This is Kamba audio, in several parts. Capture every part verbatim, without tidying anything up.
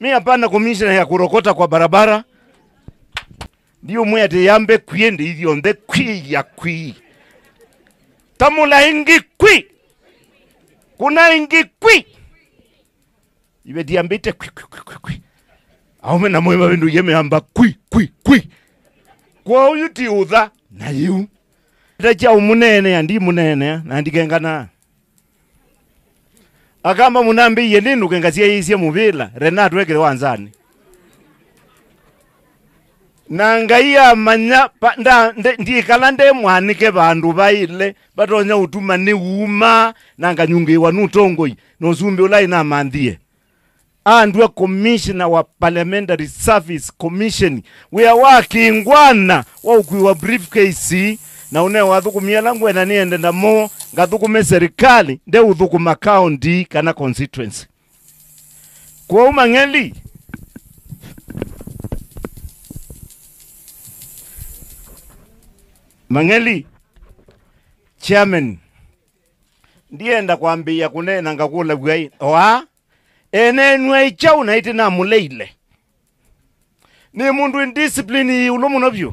Mi hapana commissioner ya kurokota kwa barabara. Ndiũmwĩa atĩ yambe kwĩ ndĩ ithyonthe kwĩ ya kwĩ. Tamũla ĩngĩ kwĩ. Kuna ĩngĩ kwĩ. Iveti yambĩte kwĩ, kwĩ, kwĩ, kwĩ, kwĩ. Aume na moyo mavĩndũie meamba kwĩ, kwĩ, kwĩ. Kwa ũyu ti ũtha na yĩu. Nda kya ũmũneenea, ndimũneenea, na ndikengana. Akamba mũnambĩie nĩ nũke ngasyaĩĩsye mũvĩla, Renatũ ekĩte wanzanĩ. Na Ngai amanya, pa-, nda-, nde-, ndikala nde mwanĩke vandũ vaĩle, vatonya ũtuma nĩ uma, na nganyungĩĩwa nĩ ũtongoi, na ũsumbĩ ũla ĩnamanthie. Andw'a commissioner wa Parliamentary Service Commission, wĩa wa kĩngwana wa ũkui wa briefcase, na ũneo athũkũmi ala ngwenda nĩende namo ngathũkũme serikali, ndeũthũkũma county kana constituency. Kwoou Mang'eli, Mang'eli, chairman, ndienda kwambĩĩa kũneena ngakũlaw'a ĩ, oa, eneenw'a ĩ kyaũ na ĩtĩ namũleile? Nĩ mũndũ indiscipline yĩ ĩũlũ mũno vyũ,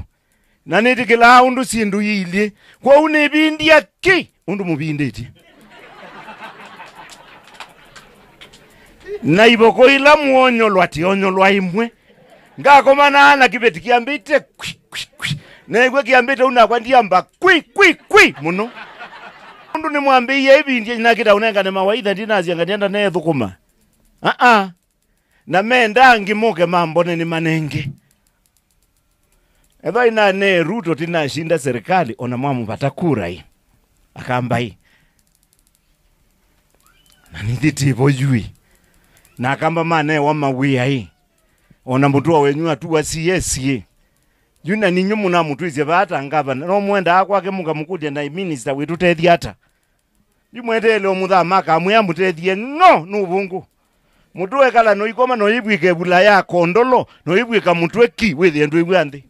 na nĩtĩkĩlaa ũndũ syĩndũ iilyĩ. Kwoou nĩvindya kĩ ũndũ mũvindĩtye. Na ivoko ila mũonyolwa ti onyolwa ĩmwe. Ngakomanaa na kĩveti kĩambĩte kwi, kwi, kwi. Neew'a kĩambĩte ũu nakwa ndiamba kwi, kwi, kwi mũno. Ũndũ nĩmwambĩie ĩvindya nakĩta ũnengane mawaitha ndinasya nganienda neethũkũma. Aa. Na menda angĩ moke mambone nĩ manenge. Ethwa inanee Ruto tinashinda serikali, ona mwamũvata kura ĩ. Akamba ĩ. Na nithitivo yui. Na akamba manewa mawĩa ĩ. Ona mũtũa wenyu atuwa C S ĩ. Yu na ninyu mũnamũtwĩsye vaa ta ngavana. No mwendaa kwake mũkamũkũlya na minister wĩtũtethya ata? Yu mweteele ũmũthama akamwĩa mũtethie ng'o nũvũngũ. Mũtũe kala noikoma noivw'ĩka ĩvula ya kondolo, noivw'ĩka mũtwe ki, wĩthĩe ndwĩw'a nthĩ.